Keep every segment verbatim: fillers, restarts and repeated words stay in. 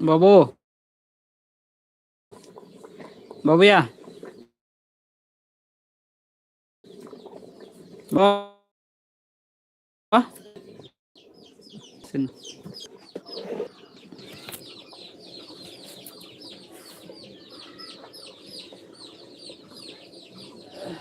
ᱵᱟᱹᱵᱩ, ᱵᱟᱹᱵᱩᱭᱟ᱾ ᱵᱟ-, ᱥᱮᱱ᱾ ᱦᱮᱸ᱾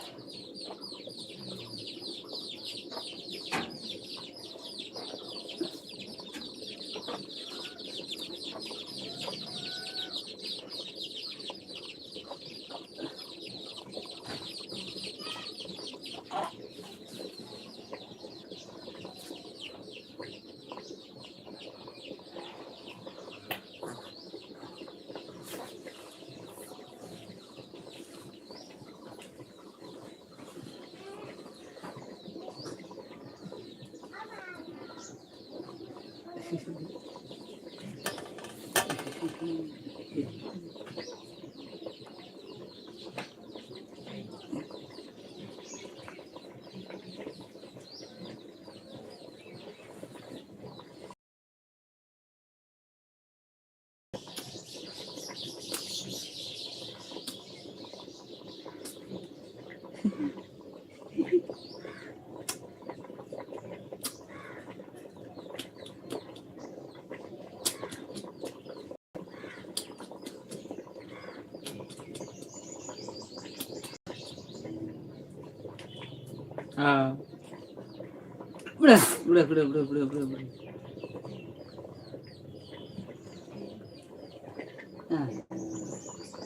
ᱵᱩᱲᱟᱹ, ᱵᱩᱲᱟᱹ, ᱵᱩᱲᱟᱹ᱾ ᱦᱮᱸ᱾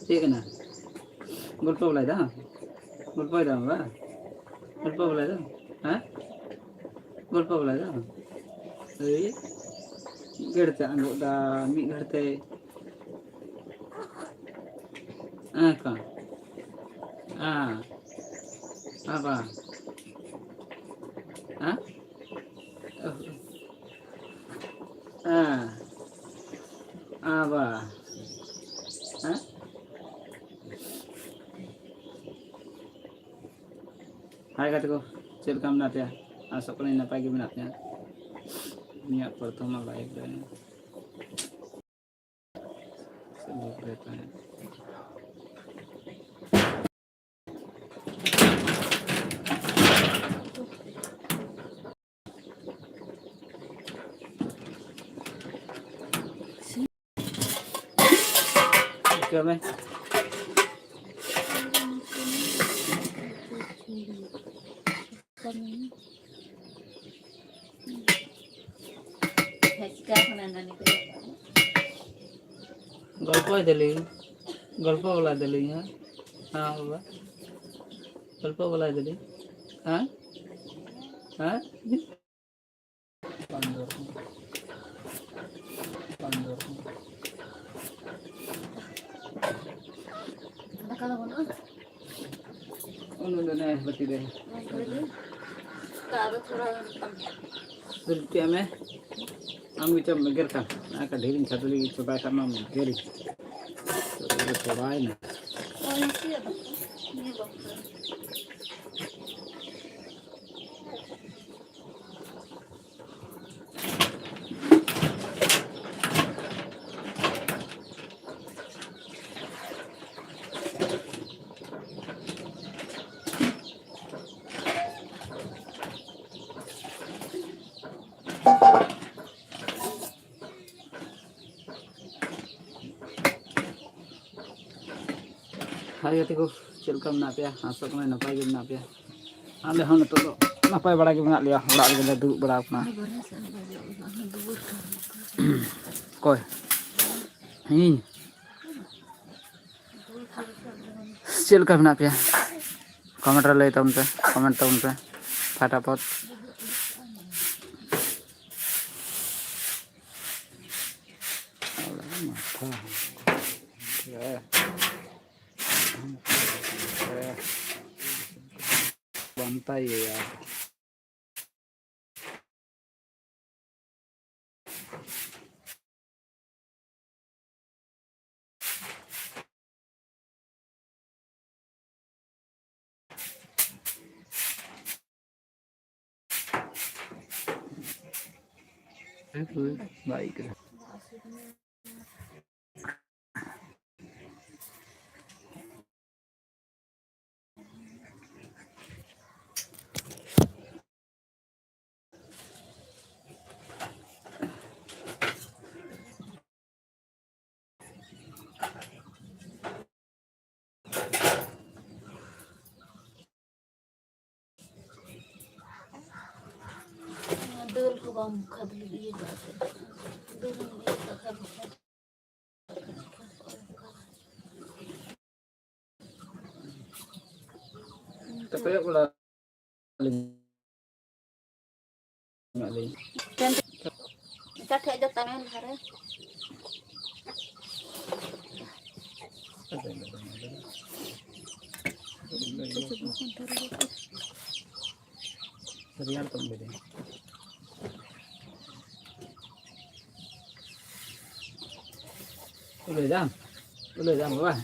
ᱪᱮᱫ ᱠᱟᱱᱟ? ᱜᱚᱞᱯᱚ ᱵᱟᱲᱟᱭ ᱫᱟ? ᱜᱚᱞᱯᱚᱭ ᱫᱟᱢ ᱵᱟ? ᱜᱚᱞᱯᱚ ᱵᱟᱲᱟᱭ ᱫᱟ? ᱦᱮᱸ? ᱜᱚᱞᱯᱚ ᱵᱟᱲᱟᱭ ᱫᱟ? ᱮᱭ, ᱢᱤᱫ ᱜᱷᱟᱹᱲᱤᱡ ᱛᱮ ᱟᱸᱜᱚᱜ ᱫᱟ, ᱢᱤᱫ ᱜᱷᱟᱹᱲᱤᱡ ᱛᱮ᱾ ᱦᱮᱸ ᱠᱚ᱾ ᱦᱮᱸ᱾ ᱟᱵᱟ᱾ ᱦᱮᱸ? ᱦᱮᱸ᱾ ᱟᱵᱟ᱾ ᱦᱮᱸ? ᱦᱟᱭ ᱜᱟᱛᱮ ᱠᱚ, ᱪᱮᱫ ᱞᱮᱠᱟ ᱢᱮᱱᱟᱜ ᱯᱮᱭᱟ? ᱟᱥᱚᱜ ᱠᱟᱹᱱᱟᱹᱧ ᱱᱟᱯᱟᱭ ᱜᱮ ᱢᱮᱱᱟᱜ ᱯᱮᱭᱟ᱾ ᱤᱧᱟᱹᱜ ᱯᱨᱚᱛᱷᱚᱢ live ᱨᱮ᱾ ᱪᱤᱠᱟᱹ ᱢᱮ᱾ ᱜᱚᱞᱯᱚᱭ ᱫᱟᱞᱤᱧ, ᱜᱚᱞᱯᱚ ᱵᱟᱞᱟᱭ ᱫᱟᱞᱤᱧ, ᱦᱮᱸ? ᱦᱮᱸ ᱵᱟᱵᱟ, ᱜᱚᱞᱯᱚ ᱵᱟᱞᱟᱭ ᱫᱟᱞᱤᱧ, ᱦᱮᱸ? ᱦᱮᱸ? ᱫᱟᱠᱟ ᱫᱚ ᱵᱟᱹᱱᱩᱜᱼᱟ? ᱩᱱᱤ ᱫᱚ ᱱᱮ ᱵᱟᱹᱴᱤ ᱨᱮ᱾ ᱫᱟᱜ ᱫᱚ ᱛᱷᱚᱲᱟ ᱜᱟᱱ ᱠᱚᱢ᱾ ᱫᱩᱞ ᱯᱮᱭᱟ ᱢᱮ᱾ ᱟᱢ ᱜᱮᱪᱚᱢ ᱮᱜᱮᱨ ᱠᱟᱱ᱾ ᱟᱨ ᱰᱷᱮᱨᱤᱧ ᱠᱷᱟᱫᱽᱞᱮ ᱪᱟᱵᱟᱭ ᱠᱷᱟᱱ ᱢᱟ ᱮᱜᱮᱨᱤᱧ᱾ ᱛᱚ, ᱪᱟᱵᱟᱭᱮᱱᱟ᱾ ᱚ, ᱱᱤᱥᱪᱚᱭ ᱵᱟᱠᱚ᱾ ᱱᱤᱭᱟᱹ ᱵᱟᱠᱚ᱾ ᱦᱟᱭ ᱜᱟᱛᱮ ᱠᱚ, ᱪᱮᱫ ᱞᱮᱠᱟ ᱢᱮᱱᱟᱜ ᱯᱮᱭᱟ? ᱟᱥᱚᱜ ᱠᱟᱱᱟ ᱱᱟᱯᱟᱭ ᱜᱮ ᱢᱮᱱᱟᱜ ᱯᱮᱭᱟ᱾ ᱟᱞᱮ ᱦᱚᱸ ᱱᱤᱛᱚᱜ ᱫᱚ ᱱᱟᱯᱟᱭ ᱵᱟᱲᱟ ᱜᱮ ᱢᱮᱱᱟᱜ ᱞᱮᱭᱟ, ᱚᱲᱟᱜ ᱨᱮᱜᱮ ᱞᱮ ᱫᱩᱲᱩᱵ ᱵᱟᱲᱟ ᱟᱠᱟᱱᱟ᱾ ᱚᱠᱚᱭ? ᱤᱧ? ᱪᱮᱫ ᱞᱮᱠᱟ ᱢᱮᱱᱟᱜ ᱯᱮᱭᱟ? ᱠᱚᱢᱮᱱᱴ ᱨᱮ ᱞᱟᱹᱭ ᱛᱟᱵᱚᱱ ᱯᱮ, ᱠᱚᱢᱮᱱᱴ ᱛᱟᱵᱚᱱ ᱯᱮ ᱯᱷᱟᱴᱟᱯᱷᱚᱴ᱾ ᱵᱟᱝ ᱛᱟᱭ ᱭᱟ᱾ ᱵᱟᱭ ᱟᱹᱭᱠᱟᱹᱜᱼᱟ᱾ ᱵᱟᱢ ᱠᱷᱟᱫᱽᱞᱮ ᱤᱭᱟᱹ ᱠᱟᱜ ᱛᱮ᱾ ᱫᱩᱨᱮᱢ ᱤᱭᱟᱹ ᱠᱟᱜ ᱠᱷᱟᱱ᱾ ᱛᱚ ᱠᱚᱭᱚᱜ ᱵᱟᱲᱟ ᱟᱹᱞᱤᱧ᱾ ᱮᱴᱟᱜ ᱴᱷᱮᱡ ᱡᱚᱛᱚ ᱢᱮ ᱞᱟᱦᱟᱨᱮ᱾ ᱨᱮᱭᱟᱲ ᱛᱚ ᱵᱮᱨᱮ᱾ ᱩᱞᱟᱹᱭ ᱫᱟᱢ? ᱩᱞᱟᱹᱭ ᱫᱟᱢ ᱵᱟᱵᱟ?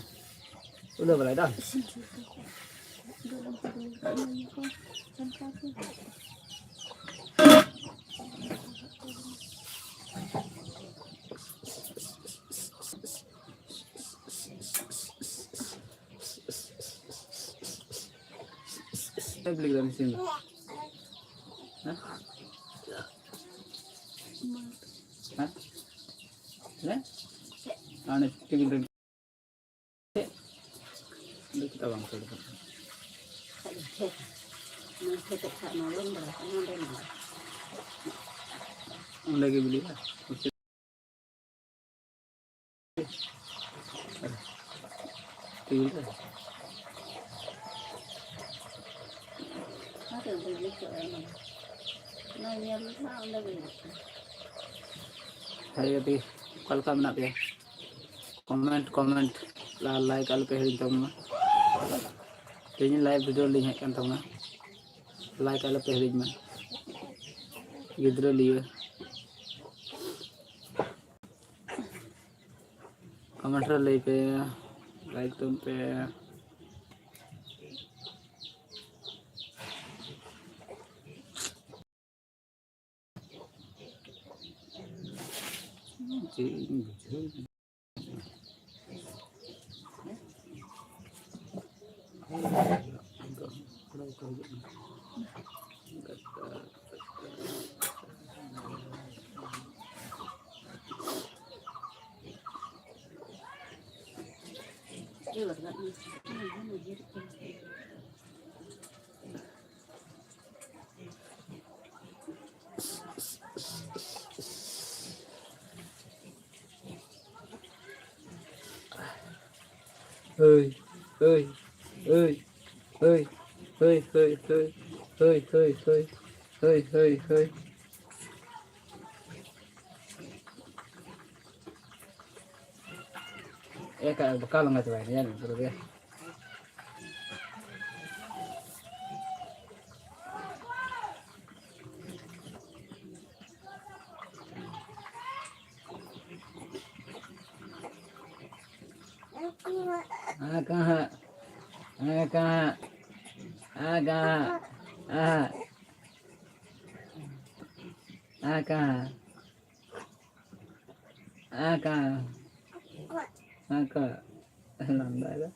ᱩᱞᱟᱹ ᱵᱟᱲᱟᱭ ᱫᱟᱢ? ᱪᱮᱫ ᱵᱤᱞᱤ ᱠᱮᱫᱟᱢ ᱤᱥᱤᱱ ᱫᱚ? ᱦᱮᱸ? ᱦᱮᱸ? ᱦᱮᱸ? ᱟᱨ ᱚᱱᱮ ᱴᱮᱵᱤᱞ ᱨᱮ ᱪᱮᱫ? ᱚᱸᱰᱮ ᱪᱮᱫᱟᱜ ᱵᱟᱝ ᱥᱟᱰᱮ ᱠᱟᱱᱟ? ᱚᱸᱰᱮ ᱜᱮ ᱵᱤᱞᱤᱜᱼᱟ᱾ ᱴᱷᱤᱠ ᱜᱮᱭᱟ᱾ ᱚᱱᱟ ᱧᱮᱞ ᱞᱮᱠᱷᱟᱱ ᱚᱸᱰᱮ ᱜᱮ ᱧᱮᱞᱚᱜ ᱠᱟᱱᱟ᱾ ᱦᱳᱭ ᱜᱟᱛᱮ, ᱚᱠᱟ ᱞᱮᱠᱟ ᱢᱮᱱᱟᱜ ᱯᱮᱭᱟ? ᱠᱚᱢᱮᱱᱴ, ᱠᱚᱢᱮᱱᱴ, ᱞᱟ-, ᱞᱟᱭᱤᱠ ᱟᱞᱚ ᱯᱮ ᱦᱤᱲᱤᱧ ᱛᱟᱵᱚᱱ ᱢᱟ᱾ ᱛᱮᱦᱮᱧ ᱞᱟᱭᱤᱵᱷ ᱵᱷᱤᱰᱤᱭᱳ ᱞᱤᱧ ᱦᱮᱡ ᱠᱟᱱ ᱛᱟᱵᱚᱱᱟ, ᱞᱟᱭᱤᱠ ᱟᱞᱚ ᱯᱮ ᱦᱤᱲᱤᱧ ᱢᱟ᱾ ᱜᱤᱫᱽᱨᱟᱹ ᱞᱤᱭᱟᱹ᱾ ᱠᱚᱢᱮᱱᱴ ᱨᱮ ᱞᱟᱹᱭ ᱯᱮ, ᱞᱟᱭᱤᱠ ᱛᱟᱵᱚᱱ ᱯᱮ᱾ ᱪᱮᱫ ᱤᱧ ᱵᱩᱡᱷᱟᱹᱣ ᱦᱟᱹᱭ, ᱦᱟᱹᱭ, ᱦᱟᱹᱭ, ᱦᱟᱹᱭ, ᱦᱟᱹᱭ, ᱦᱟᱹᱭ, ᱦᱟᱹᱭ, ᱦᱟᱹᱭ, ᱦᱟᱹᱭ, ᱦᱟᱹᱭ, ᱦᱟᱹᱭ, ᱦᱟᱹᱭ, ᱦᱟᱹᱭ᱾ ᱮ ᱠᱟ-, ᱵᱟᱠᱟ ᱞᱟᱸᱜᱟ ᱪᱟᱵᱟᱭᱮᱱᱟ, ᱧᱮᱞ ᱢᱮ ᱯᱩᱨᱟᱹ ᱜᱮ᱾ ᱟᱠᱟ ᱦᱟᱸᱜ, ᱟᱠᱟ ᱦᱟᱸᱜ, ᱟᱠᱟ ᱦᱟᱸᱜ, ᱟᱠᱟ ᱦᱟᱸᱜ, ᱟᱠᱟ ᱦᱟᱸᱜ᱾ ᱟᱠᱟ, ᱟᱠᱟ, ᱞᱟᱸᱫᱟᱭᱮᱫᱟ᱾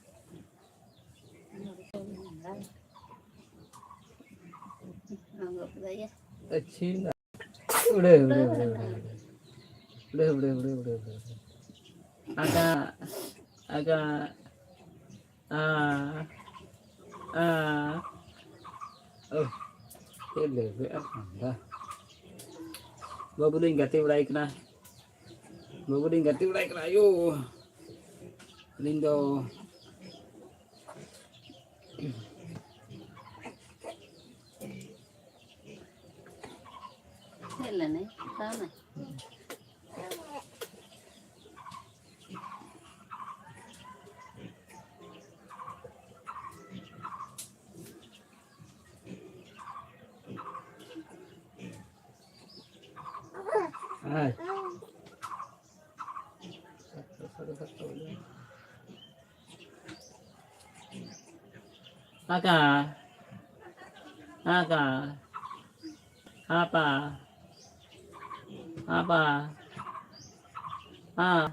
ᱟᱪᱪᱷᱟ᱾ ᱩᱲᱟᱹ, ᱩᱲᱟᱹ, ᱩᱲᱟᱹ, ᱩᱲᱟᱹ, ᱩᱲᱟᱹ᱾ ᱩᱲᱟᱹ, ᱩᱲᱟᱹ, ᱩᱲᱟᱹ, ᱩᱲᱟᱹ, ᱩᱲᱟᱹ, ᱩᱲᱟᱹ᱾ ᱟᱠᱟ, ᱟᱠᱟ, ᱟ, ᱟ, ᱳᱦ, ᱪᱮᱫ ᱞᱟᱹᱜᱤᱫ ᱟᱨ ᱞᱟᱸᱫᱟ? ᱵᱟᱹᱵᱩ ᱫᱚᱧ ᱜᱟᱛᱮ ᱵᱟᱲᱟᱭ ᱠᱟᱱᱟ, ᱵᱟᱹᱵᱩ ᱫᱚᱧ ᱜᱟᱛᱮ ᱵᱟᱲᱟᱭ ᱠᱟᱱᱟ, ᱟᱭᱳ᱾ ᱟᱹᱞᱤᱧ ᱫᱚ ᱦᱮᱡ ᱞᱮᱱᱟᱭ, ᱛᱟᱣᱱᱟᱭ᱾ ᱦᱮᱸ᱾ ᱟᱠᱟ, ᱟᱠᱟ, ᱟᱯᱟ, ᱟᱯᱟ, ᱟ,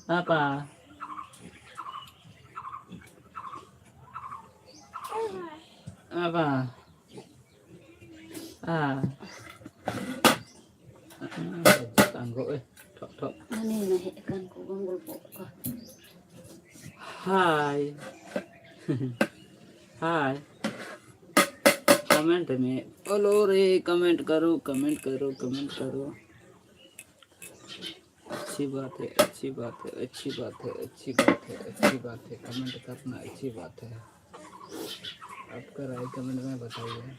ᱟᱯᱟ, ᱟᱯᱟ᱾ ᱟᱨ ᱟᱸᱜᱚᱜ ᱮ ᱴᱷᱚᱜ ᱴᱷᱚᱜ᱾ ᱦᱟᱹᱱᱤ ᱢᱟ ᱦᱮᱡ ᱟᱠᱟᱱ ᱠᱚ, ᱵᱟᱝ ᱜᱚᱞᱯᱚᱜ ᱠᱟᱱ᱾ ᱦᱟᱭ᱾ ᱦᱟᱭ᱾ Comment ᱢᱮ᱾ ᱚᱞᱚ ᱨᱮ comment ᱠᱟᱨᱳ, comment ᱠᱟᱨᱳ, comment ᱠᱟᱨᱳ᱾ अच्छी बात है, अच्छी बात है, अच्छी बात है, अच्छी बात है, अच्छी बात है। कमेंट करना अच्छी बात है। आपका राय कमेंट में बताइए।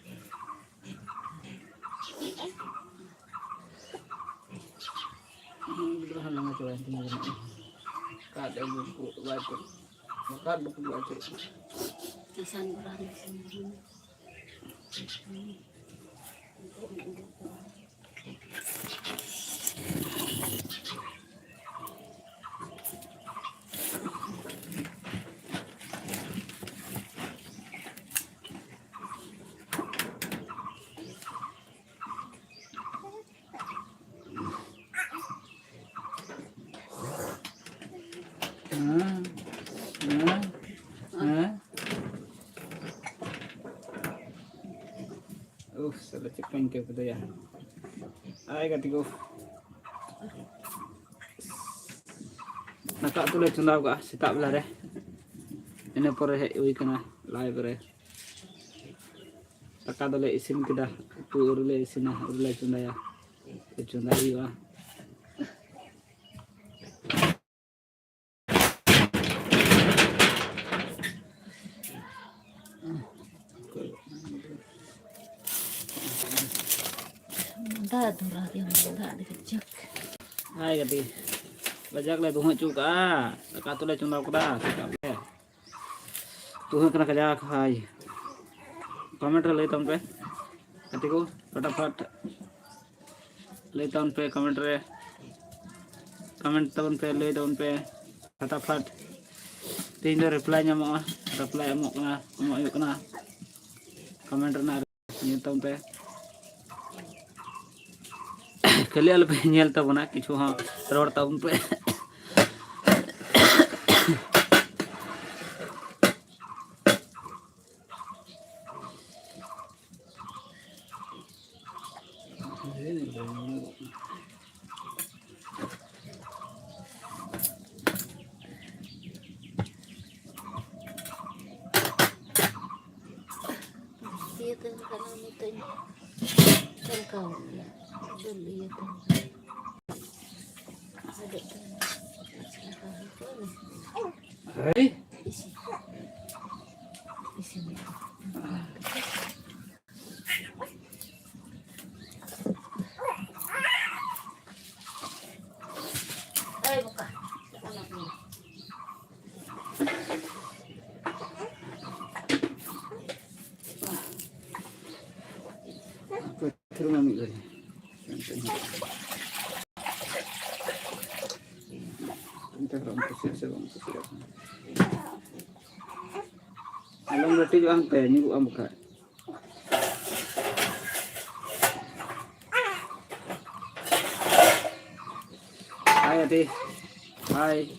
ᱦᱩᱸ, ᱜᱤᱫᱽᱨᱟᱹ ᱦᱚᱸ ᱞᱟᱸᱜᱟ ᱪᱟᱵᱟᱭᱮᱱ ᱛᱤᱧᱟ ᱡᱟᱹᱱᱤᱡ᱾ ᱠᱟᱴ ᱟᱹᱜᱩ ᱠᱚ ᱵᱟᱭ ᱠᱚ, ᱠᱟᱴ ᱵᱟᱠᱚ ᱵᱟᱭ ᱪᱟᱵᱟᱭᱮᱱ᱾ ᱟᱥᱟᱱ ᱵᱟᱲᱟ ᱞᱮᱠᱷᱟᱱ ᱜᱮ᱾ ᱦᱮᱸ, ᱦᱮᱸ, ᱦᱮᱸ᱾ ᱩᱯᱷ, ᱥᱟᱞᱟ ᱪᱮᱫ ᱠᱚᱧ ᱟᱹᱭᱠᱟᱹᱣ ᱠᱮᱫᱟ ᱭᱟ᱾ ᱟᱭ ᱜᱟᱛᱮ ᱠᱚ᱾ ᱫᱟᱠᱟ ᱩᱛᱩ ᱞᱮ ᱪᱚᱸᱫᱟ ᱠᱟᱜᱼᱟ ᱥᱮᱛᱟᱜ ᱵᱮᱞᱟ ᱨᱮ᱾ ᱤᱱᱟᱹ ᱯᱚᱨᱮ ᱦᱮᱡ ᱦᱩᱭ ᱠᱟᱱᱟ ᱞᱟᱭᱤᱵᱷ ᱨᱮ᱾ ᱫᱟᱠᱟ ᱫᱚᱞᱮ ᱤᱥᱤᱱ ᱠᱮᱫᱟ, ᱩᱛᱩ ᱟᱹᱣᱨᱤ ᱞᱮ ᱤᱥᱤᱱᱟ, ᱟᱹᱣᱨᱤ ᱞᱮ ᱪᱚᱸᱫᱟᱭᱟ᱾ ᱪᱚᱸᱫᱟᱭ ᱦᱩᱭᱩᱜᱼᱟ᱾ ᱫᱟᱜ ᱫᱷᱚᱨᱟᱣ ᱜᱮ ᱢᱮᱱᱟᱜᱼᱟ, ᱫᱟᱜ ᱟᱹᱰᱤ ᱠᱟᱡᱟᱠ᱾ ᱦᱟᱭ ᱜᱟᱛᱮ, ᱠᱟᱡᱟᱠ ᱞᱮ ᱫᱩᱦᱟᱹ ᱦᱚᱪᱚ ᱠᱟᱜᱼᱟ᱾ ᱫᱟᱠᱟ ᱩᱛᱩ ᱞᱮ ᱪᱚᱸᱫᱟ ᱠᱟᱫᱟ ᱥᱮᱛᱟᱜ ᱨᱮ᱾ ᱫᱩᱦᱟᱹ ᱠᱟᱱᱟ ᱠᱟᱡᱟᱠ ᱦᱟᱭ᱾ ᱠᱚᱢᱮᱱᱴ ᱨᱮ ᱞᱟᱹᱭ ᱛᱟᱵᱚᱱ ᱯᱮ ᱜᱟᱛᱮ ᱠᱚ, ᱯᱷᱟᱴᱟᱯᱷᱟᱴ ᱞᱟᱹᱭ ᱛᱟᱵᱚᱱ ᱯᱮ ᱠᱚᱢᱮᱱᱴ ᱨᱮ᱾ ᱠᱚᱢᱮᱱᱴ ᱛᱟᱵᱚᱱ ᱯᱮ, ᱞᱟᱹᱭ ᱛᱟᱵᱚᱱ ᱯᱮ ᱯᱷᱟᱴᱟᱯᱷᱟᱴ᱾ ᱛᱮᱦᱮᱧ ᱫᱚ ᱨᱤᱯᱞᱟᱭ ᱧᱟᱢᱚᱜᱼᱟ, ᱨᱤᱯᱞᱟᱭ ᱮᱢᱚᱜ ᱠᱟᱱᱟ, ᱮᱢᱚᱜ ᱦᱩᱭᱩᱜ ᱠᱟᱱᱟ᱾ ᱠᱚᱢᱮᱱᱴ ᱨᱮᱱᱟᱜ ᱧᱮᱞ ᱛᱟᱵᱚᱱ ᱯᱮ᱾ ᱠᱷᱟᱹᱞᱤ ᱟᱞᱚᱯᱮ ᱧᱮᱞ ᱛᱟᱵᱚᱱᱟ, ᱠᱤᱪᱷᱩ ᱦᱚᱸ ᱨᱚᱲ ᱛᱟᱵᱚᱱ ᱯᱮ᱾ ᱤᱭᱟᱹ ᱛᱟᱦᱮᱱ ᱠᱷᱟᱱ ᱱᱤᱛᱚᱜ ᱤᱧ ᱪᱷᱚᱞᱠᱟᱣ ᱜᱮᱭᱟ᱾ ᱫᱟᱹᱞ ᱤᱭᱟᱹ ᱛᱟᱦᱮᱱ ᱠᱷᱟᱱ᱾ Ready? ᱛᱷᱤᱨ ᱢᱮ ᱢᱤᱫ ᱜᱷᱟᱹᱲᱤ᱾ ᱚᱱᱛᱮ ᱠᱷᱚᱱ ᱠᱩᱥᱤᱭᱟᱜ ᱥᱮ ᱵᱟᱢ ᱠᱩᱥᱤᱭᱟᱜ ᱠᱟᱱᱟ? ᱟᱞᱚᱢ ᱞᱟᱹᱴᱤᱡᱚᱜᱼᱟ, ᱦᱟᱱᱛᱮ ᱧᱩᱨᱩᱜ ᱟᱢ ᱵᱟᱠᱷᱟᱡ᱾ ᱦᱟᱭ ᱟᱹᱴᱤ, ᱦᱟᱭ᱾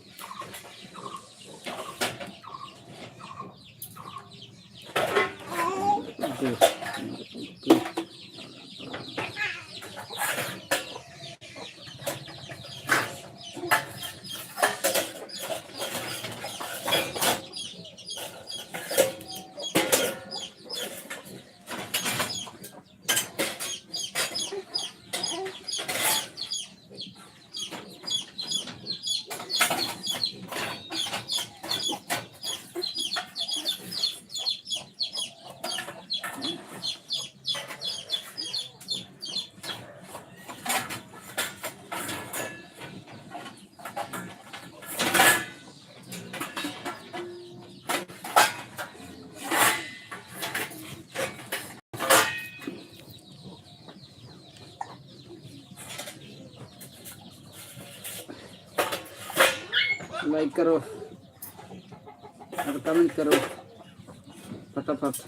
लाइक करो और कमेंट करो फटाफट।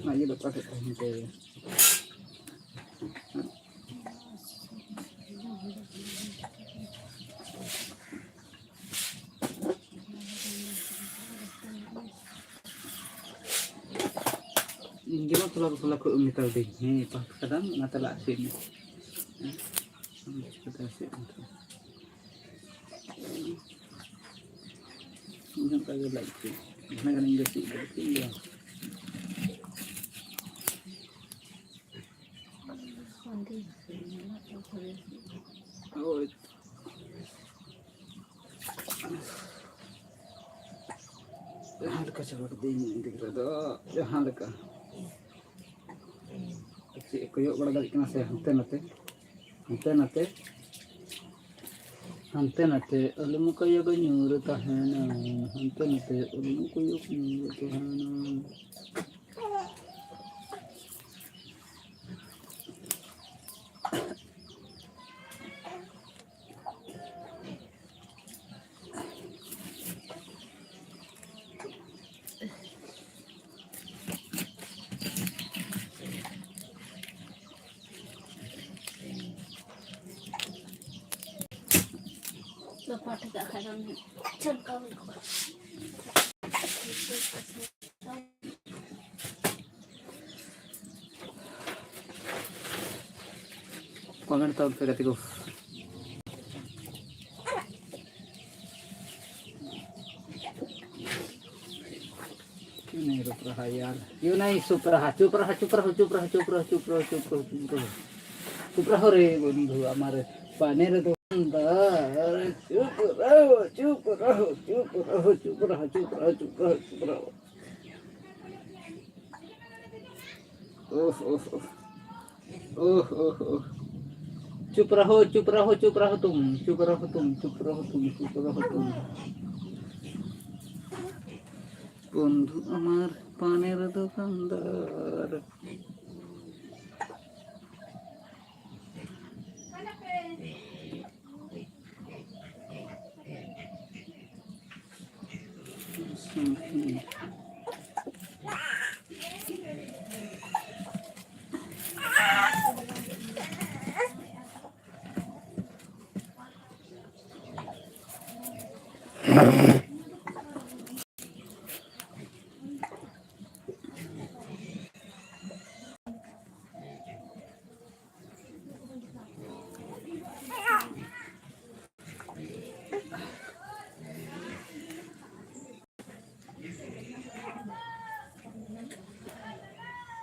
ᱚᱱᱟ ᱤᱭᱟᱹ ᱫᱚ ᱚᱠᱟ ᱥᱮᱫ ᱛᱟᱦᱮᱱ ᱛᱮ? ᱤᱧ ᱜᱮ ᱢᱟ ᱛᱚᱞᱟ ᱠᱚ ᱛᱚᱞᱟ ᱠᱚ ᱢᱮᱛᱟ ᱫᱤᱧ, ᱦᱮᱸ, ᱯᱟᱸᱪ ᱠᱟᱫᱟᱢ, ᱚᱱᱟᱛᱮ ᱞᱟᱜ ᱦᱚᱪᱚᱭᱮᱫ ᱢᱮ᱾ ᱦᱮᱸ? ᱪᱤᱠᱟᱹᱛᱮ ᱦᱚᱪᱚᱭᱮᱫ ᱢᱮ? ᱚᱱᱠᱟ ᱜᱮ ᱞᱟᱹᱠᱛᱤ᱾ ᱜᱷᱟᱱᱮ ᱜᱷᱟᱱᱮᱧ ᱜᱟᱛᱮᱜ ᱜᱟᱛᱮᱜ ᱜᱮᱭᱟ᱾ ᱦᱳᱭ᱾ ᱡᱟᱦᱟᱸ ᱞᱮᱠᱟ ᱪᱟᱵᱟ ᱠᱤᱫᱟᱹᱧ ᱜᱤᱫᱽᱨᱟᱹ ᱫᱚ, ᱡᱟᱦᱟᱸ ᱞᱮᱠᱟ᱾ ᱪᱮᱫ ᱠᱚᱭᱚᱜ ᱵᱟᱲᱟ ᱫᱟᱲᱮᱭᱟᱜ ᱠᱟᱱᱟ ᱥᱮ ᱦᱟᱱᱛᱮ ᱱᱟᱛᱮ, ᱦᱟᱱᱛᱮ ᱱᱟᱛᱮ, ᱦᱟᱱᱛᱮ ᱱᱟᱛᱮ ᱟᱞᱚᱢ ᱠᱚᱭᱚᱜᱟ, ᱧᱩᱨ ᱛᱟᱦᱮᱱᱟ, ᱦᱟᱱᱛᱮ ᱱᱟᱛᱮ ᱟᱞᱚᱢ ᱠᱚᱭᱚᱜ, ᱧᱩᱨ ᱛᱟᱦᱮᱱᱟ᱾ ᱵᱟᱯᱞᱟ ᱴᱷᱤᱠᱟᱜ ᱠᱷᱟᱡ ᱫᱚ ᱪᱮᱫ ᱞᱮᱠᱟ ᱦᱩᱭ ᱠᱚᱜᱼᱟ? ᱠᱚᱢᱮᱱᱴ ᱛᱟᱵᱚᱱ ᱯᱮ ᱜᱟᱛᱮ ᱠᱚ᱾ क्यों नहीं रुक रहा यार? क्यों नहीं सुप रहा? चुप रहा, चुप रहो, चुप रहो, चुप रहो, चुप रहो, चुप रहो, चुप रहो। चुप रहो रे बंधु, हमारे पानी रे दुकानदार। चुप रहो, चुप रहो, चुप रहो, चुप रहो, चुप रहो, चुप रहो, चुप रहो। ओह, ओह, ओह। ओह, ओह, ओह। चुप रहो, चुप रहो, चुप रहो तुम, चुप रहो तुम, चुप रहो तुम, चुप रहो तुम। বন্ধু আমার পানের দোকানদার।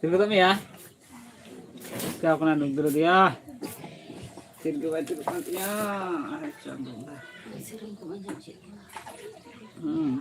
ᱛᱤᱸᱜᱩ ᱠᱟᱜ ᱢᱮᱭᱟ᱾ ᱪᱤᱠᱟᱹᱣ ᱠᱟᱱᱟ ᱱᱩᱭ ᱜᱤᱫᱽᱨᱟᱹ ᱫᱚᱭᱟ? ᱪᱮᱫ ᱜᱮ ᱵᱟᱭ ᱪᱮᱫᱚᱜ ᱠᱟᱱ ᱛᱤᱧᱟ᱾ ᱟᱪᱪᱷᱟ, ᱦᱩᱸ᱾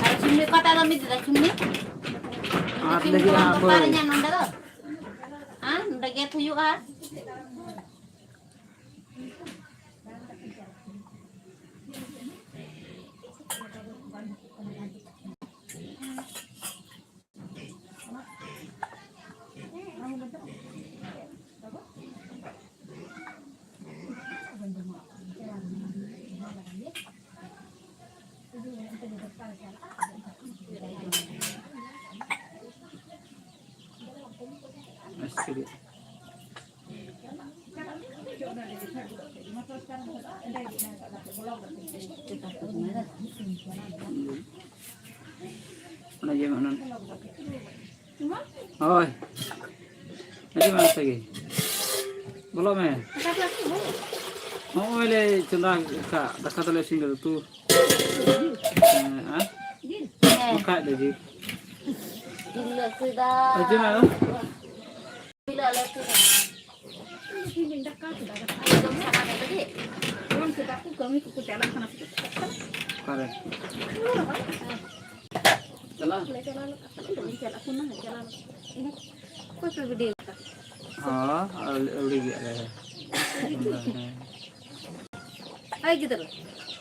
ᱟᱨ ᱪᱩᱱᱱᱤ ᱚᱠᱟᱴᱟᱜ ᱫᱚ ᱢᱤᱫ ᱫᱟ ᱪᱩᱱᱱᱤ? ᱟᱨ ᱪᱩᱱᱱᱤ ᱞᱟᱹᱜᱤᱫ ᱫᱚ ᱦᱟᱸᱜ ᱵᱟᱝ ᱫᱚᱨᱠᱟᱨ ᱵᱟᱹᱭ᱾ ᱤᱧᱟᱹᱜ ᱱᱚᱸᱰᱮ ᱫᱚ᱾ ᱦᱮᱸ, ᱱᱚᱸᱰᱮ ᱜᱮᱫ ᱦᱩᱭᱩᱜᱼᱟ᱾ ᱚᱱᱟ ᱡᱮ ᱚᱱᱟ ᱦᱳᱭ᱾ ᱟᱹᱰᱤ ᱢᱟᱨᱟᱝ ᱛᱮᱜᱮ᱾ ᱵᱚᱞᱚᱜ ᱢᱮ᱾ ᱱᱚᱜᱼᱚᱭ ᱞᱮ ᱪᱚᱸᱫᱟ ᱠᱟᱜ, ᱫᱟᱠᱟ ᱫᱚᱞᱮ ᱤᱥᱤᱱ ᱠᱟᱫᱟ, ᱩᱛᱩ᱾ ᱦᱮᱸ, ᱟᱨ? ᱦᱮᱸ᱾ ᱵᱟᱠᱷᱟᱡ ᱫᱚ ᱡᱤᱞ᱾ ᱡᱤᱞ ᱞᱮ ᱩᱛᱩᱭᱫᱟ᱾ ᱦᱤᱡᱩᱜ ᱢᱮ ᱟᱫᱚ᱾ ᱛᱤᱦᱤᱧ ᱫᱟᱠᱟ ᱠᱮᱫᱟ, ᱫᱟᱠᱟ ᱡᱚᱢ ᱥᱟᱱᱟ ᱢᱮ ᱞᱟᱹᱜᱤᱫ᱾ ᱡᱚᱢ ᱠᱮᱫᱟ ᱠᱚ, ᱠᱟᱹᱢᱤ ᱠᱚᱠᱚ ᱪᱟᱞᱟᱜ ᱠᱟᱱᱟ ᱥᱮ ᱪᱮᱫ? ᱚᱠᱟᱨᱮ? ᱪᱟᱞᱟᱜ? ᱞᱮ ᱪᱟᱞᱟᱣ ᱞᱮᱱᱟ, ᱵᱟᱹᱧ ᱪᱟᱞᱟᱜ ᱠᱟᱱᱟ, ᱪᱟᱞᱟᱣ ᱞᱮᱱᱟ᱾ ᱚᱠᱚᱭ ᱯᱮ video ᱠᱟᱫᱟ? ᱦᱚᱸ, ᱟᱹᱣᱲᱤ, ᱟᱹᱣᱲᱤ ᱜᱮᱭᱟ ᱞᱮ᱾ ᱦᱮᱸ᱾ ᱦᱳᱭ ᱜᱤᱫᱽᱨᱟᱹ,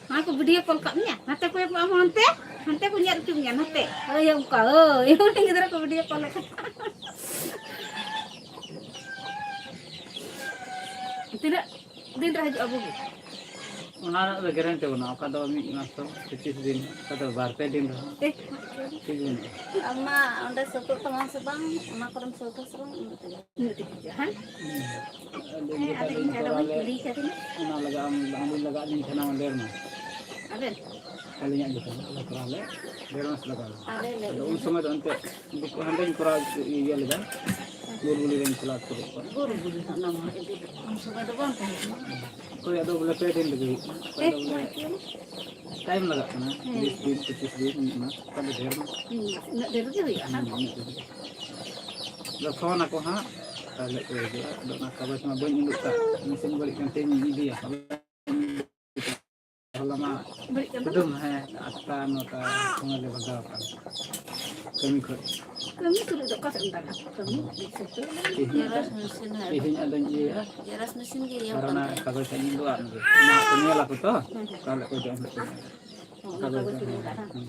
ᱚᱱᱟ ᱠᱚ video call ᱠᱟᱜ ᱢᱮᱭᱟ, ᱱᱟᱛᱮ ᱠᱚᱭᱚᱜ ᱢᱮ ᱟᱢ ᱦᱚᱸ ᱚᱱᱛᱮ, ᱦᱟᱱᱛᱮ ᱠᱚ ᱧᱮᱞ ᱦᱚᱪᱚ ᱢᱮᱭᱟ, ᱱᱟᱛᱮ᱾ ᱦᱳᱭ ᱚᱱᱠᱟ, ᱦᱳᱭ, ᱩᱱᱤ ᱜᱤᱫᱽᱨᱟᱹ ᱠᱚ video call ᱞᱮᱠᱷᱟᱱ᱾ ᱛᱤᱱᱟᱹᱜ ᱫᱤᱱ ᱨᱮ ᱦᱤᱡᱩᱜᱼᱟ ᱵᱟᱹᱵᱩ? ᱚᱱᱟ ᱨᱮᱱᱟᱜ ᱫᱚ guarantee ᱵᱟᱹᱱᱩᱜᱼᱟ, ᱚᱠᱟ ᱫᱚ ᱢᱤᱫ ᱢᱟᱥ ᱫᱚ ᱯᱚᱸᱪᱤᱥ ᱫᱤᱱ, ᱚᱠᱟ ᱫᱚ ᱵᱟᱨ ᱯᱮ ᱫᱤᱱ ᱨᱮᱦᱚᱸ᱾ ᱮ, ᱴᱷᱤᱠ ᱵᱟᱹᱱᱩᱜᱼᱟ᱾ ᱟᱢ ᱢᱟ ᱚᱸᱰᱮ ᱥᱟᱹᱛᱚᱜ ᱛᱟᱢᱟ ᱥᱮ ᱵᱟᱝ, ᱚᱱᱟ ᱠᱚᱨᱮᱢ ᱥᱟᱹᱛᱟ ᱥᱮ ᱵᱟᱝ, ᱩᱱᱟᱹᱜ ᱛᱮᱜᱮ᱾ ᱤᱱᱟᱹᱜ ᱛᱮᱜᱮ ᱦᱤᱡᱩᱜᱼᱟ, ᱦᱮᱸ? ᱦᱮᱸ, ᱟᱫᱚ ᱦᱮᱸ, ᱤᱧ ᱟᱫᱚ ᱫᱚ ᱤᱧ ᱟᱫᱚ ᱠᱚᱨᱟᱣ ᱵᱟᱹᱧ ᱞᱮᱫ, ᱠᱩᱞᱤ ᱠᱟᱫᱤᱧᱟ᱾ ᱚᱱᱟ ᱞᱟᱹᱜᱤᱫ ᱟᱢ ᱵᱟᱝ ᱵᱤᱱ ᱞᱟᱜᱟᱣ ᱫᱤᱧ ᱛᱟᱦᱮᱱᱟ ᱰᱮᱲ ᱢᱟᱥ᱾ ᱟᱵᱮᱱ? ᱟᱹᱞᱤᱧᱟᱜ ᱡᱚᱠᱷᱚᱱ ᱟᱞᱮ ᱠᱚᱨᱟᱣ ᱞᱮᱫ, ᱰᱮᱲ ᱢᱟᱥ ᱞᱟᱜᱟᱣ ᱞᱮᱱᱟ᱾ ᱟᱞᱮ ᱞᱟᱹᱜᱤᱫ ᱟᱫᱚ ᱩᱱ ᱫᱚ ᱥᱚᱢᱚᱭ ᱫᱚ ᱮᱱᱛᱮᱫ ᱫᱤᱠᱩ ᱦᱟᱸᱰᱮᱧ ᱠᱚᱨᱟᱣ ᱤᱭᱟᱹ ᱞᱮᱫᱟ, ᱵᱩᱞᱵᱩᱞᱤ ᱨᱮᱧ ᱪᱟᱞᱟᱣ ᱦᱚᱪᱚ ᱠᱮᱫ ᱠᱚᱣᱟ᱾ ᱵᱩᱞᱵᱩᱞᱤ ᱫᱚ ᱚᱱᱟ ᱢᱟ ᱤᱫᱤ ᱩᱱ ᱥᱚᱢᱚᱭ ᱫᱚ ᱵᱟᱝ ᱛᱟᱦᱮᱸ ᱠᱟᱱᱟ᱾ ᱚᱠᱚᱭᱟᱜ ᱫᱚ ᱵᱚᱞᱮ ᱯᱮ ᱫᱤᱱ ᱨᱮᱜᱮ ᱦᱩᱭᱩᱜ ᱠᱟᱱᱟ, ᱚᱠᱚᱭᱟᱜ ᱫᱚ ᱵᱚᱞᱮ ᱦᱮᱸ᱾ ᱴᱟᱭᱤᱢ ᱞᱟᱜᱟᱜ ᱠᱟᱱᱟ, ᱦᱮᱸ᱾ ᱵᱤᱥ ᱫᱤᱱ, ᱯᱚᱸᱪᱤᱥ ᱫᱤᱱ, ᱢᱤᱫ ᱢᱟᱥ, ᱚᱠᱟ ᱫᱚ ᱰᱷᱮᱨ ᱢᱟᱥ᱾ ᱦᱩᱸ, ᱩᱱᱟᱹᱜ ᱰᱷᱮᱨ ᱜᱮ ᱦᱩᱭᱩᱜᱼᱟ, ᱦᱩᱸ, ᱦᱮᱸ? ᱩᱱᱟᱹᱜ ᱰᱷᱮᱨ ᱜᱮ᱾ ᱟᱫᱚ ᱯᱷᱳᱱ ᱟᱠᱚ ᱦᱟᱸᱜ, ᱛᱟᱦᱞᱮ ᱠᱚ ᱦᱤᱡᱩᱜᱼᱟ᱾ ᱟᱫᱚ ᱚᱱᱟ ᱠᱟᱜᱚᱡᱽ ᱢᱟ ᱵᱟᱹᱧ ᱩᱰᱩᱠ ᱠᱟᱜ, ᱢᱮᱥᱤᱱ ᱵᱟᱹᱲᱤᱡ ᱠᱟᱱ ᱛᱤᱧ ᱤᱫᱤᱭᱟ᱾ ᱦᱚᱞᱟ ᱢᱟ ᱵᱟᱹᱲᱤᱡ ᱠᱟᱱ ᱛᱟᱢᱟ? ᱮᱠᱫᱚᱢ, ᱦᱮᱸ, ᱟᱴᱴᱟ, ᱱᱚᱴᱟ ᱥᱚᱢᱚᱭ ᱞᱮ ᱵᱷᱟᱜᱟᱣ ᱟᱠᱟᱱᱟ ᱠᱟᱹᱢᱤ ᱠᱷᱚᱡ᱾ ᱠᱟᱹᱢᱤ ᱠᱚᱨᱮ ᱫᱚ ᱚᱠᱟ ᱥᱮᱫ ᱮᱢ ᱫᱟᱬᱟ? ᱠᱟᱹᱢᱤ ᱦᱤᱥᱟᱹᱵ ᱛᱮ ᱛᱮᱦᱮᱧ ᱡᱮᱨᱚᱥ ᱟᱫᱚ, ᱢᱮᱥᱤᱱ ᱦᱮᱸ᱾ ᱛᱮᱦᱮᱧ ᱟᱫᱚᱧ ᱤᱭᱟᱹᱭᱟ᱾ ᱡᱮᱨᱚᱥ ᱢᱮᱥᱤᱱ ᱜᱮ ᱤᱭᱟᱹ ᱟᱨ ᱠᱟᱱ ᱚᱱᱟ ᱛᱟᱭᱟ᱾ ᱠᱟᱜᱚᱡᱽ ᱦᱟᱸᱜ ᱤᱧ ᱩᱫᱩᱜ ᱟᱫ ᱢᱮᱜᱮ᱾ ᱚᱱᱟ ᱠᱚ ᱧᱮᱞ ᱟᱠᱚ ᱛᱚ, ᱦᱮᱸ, ᱦᱮᱸ᱾ ᱛᱟᱦᱞᱮ ᱠᱚ ᱡᱚᱢ ᱦᱚᱪᱚ ᱢᱮᱭᱟ᱾ ᱦᱮᱸ᱾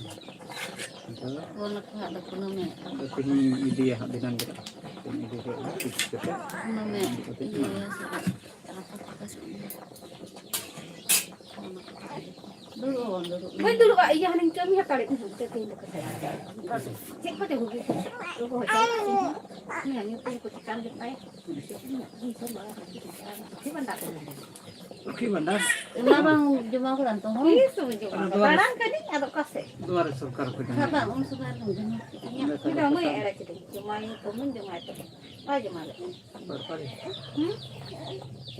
ᱟᱫᱚ ᱯᱷᱳᱱ ᱟᱠᱚ ᱦᱟᱸᱜ ᱫᱚ ᱠᱩᱱᱟᱹᱢᱤ᱾ ᱟᱫᱚ ᱛᱮᱦᱮᱧ ᱤᱧ ᱤᱫᱤᱭᱟ ᱦᱟᱸᱜ, ᱫᱷᱤᱱᱟᱹᱱ ᱜᱮ ᱦᱟᱸᱜ᱾ ᱛᱮᱦᱮᱧ ᱤᱫᱤ ᱠᱟᱛᱮ ᱠᱩᱱᱟᱹᱢᱤ ᱤᱫᱤ ᱠᱟᱛᱮ ᱤᱭᱟᱹ ᱦᱮᱸ᱾ ᱥᱮ ᱦᱟᱸᱜ᱾ ᱫᱩᱲᱩᱵ ᱦᱚᱸ ᱵᱟᱢ ᱫᱩᱲᱩᱵ᱾ ᱵᱟᱹᱧ ᱫᱩᱲᱩᱵᱼᱟ, ᱤᱭᱟᱹ ᱦᱟᱱᱮᱧ ᱠᱟᱹᱢᱤ ᱦᱟᱛᱟᱲᱮᱫ ᱛᱟᱦᱮᱸᱫ ᱛᱮᱦᱮᱧ ᱫᱚ᱾ ᱪᱮᱫ ᱠᱚᱪᱚ ᱦᱩᱭᱩᱜ ᱠᱟᱱᱟ? ᱜᱚᱜᱚ ᱦᱚᱸ ᱪᱟᱞᱟᱜ ᱠᱟᱱᱟ᱾ ᱩᱱᱤ ᱦᱟᱹᱱᱤ ᱦᱚᱯᱚᱱ ᱠᱚ ᱪᱮᱛᱟᱱ ᱨᱮ ᱛᱟᱭ᱾ ᱪᱮᱫ ᱵᱟᱝ ᱫᱟᱜ ᱠᱚ ᱧᱩᱭᱟ? ᱞᱚᱠᱠᱷᱤ ᱵᱷᱟᱱᱰᱟᱨ᱾ ᱚᱱᱟ ᱵᱟᱝ ᱡᱚᱢᱟ ᱠᱟᱫᱟ ᱛᱚ, ᱦᱚᱸ? ᱛᱤᱥ ᱦᱚᱸ ᱡᱚᱢᱟ ᱚᱱᱟ ᱠᱟᱫᱟ᱾ ᱫᱩᱣᱟᱨ ᱫᱟᱬᱟᱱ ᱠᱟᱹᱱᱟᱹᱧ, ᱟᱫᱚ ᱚᱠᱟ ᱥᱮᱫ? ᱫᱩᱣᱟᱨᱮ ᱥᱚᱨᱠᱟᱨ ᱠᱚ ᱡᱚᱢᱟ᱾ ᱦᱮᱸ, ᱵᱟᱝ, ᱩᱱ ᱥᱚᱢᱚᱭ ᱟᱨᱦᱚᱸ ᱡᱚᱢᱟ ᱠᱮᱫ᱾ ᱤᱧᱟᱹᱜ ᱚᱸᱰᱮ ᱠᱷᱚᱱ ᱪᱮᱫᱟᱜ ᱩᱱᱟᱹᱜ ᱠᱚ ᱮᱲᱮ ᱠᱤᱫᱤᱧ? ᱡᱚᱢᱟᱭ ᱠᱚᱢ, ᱡᱚᱢᱟᱭ ᱛᱟᱵᱚᱱ᱾ ᱵᱟᱭ ᱡᱚᱢᱟ ᱞᱮᱫ ᱛᱤᱧᱟ᱾ ᱥᱚᱨᱠᱟᱨᱤ᱾ ᱦᱩᱸ?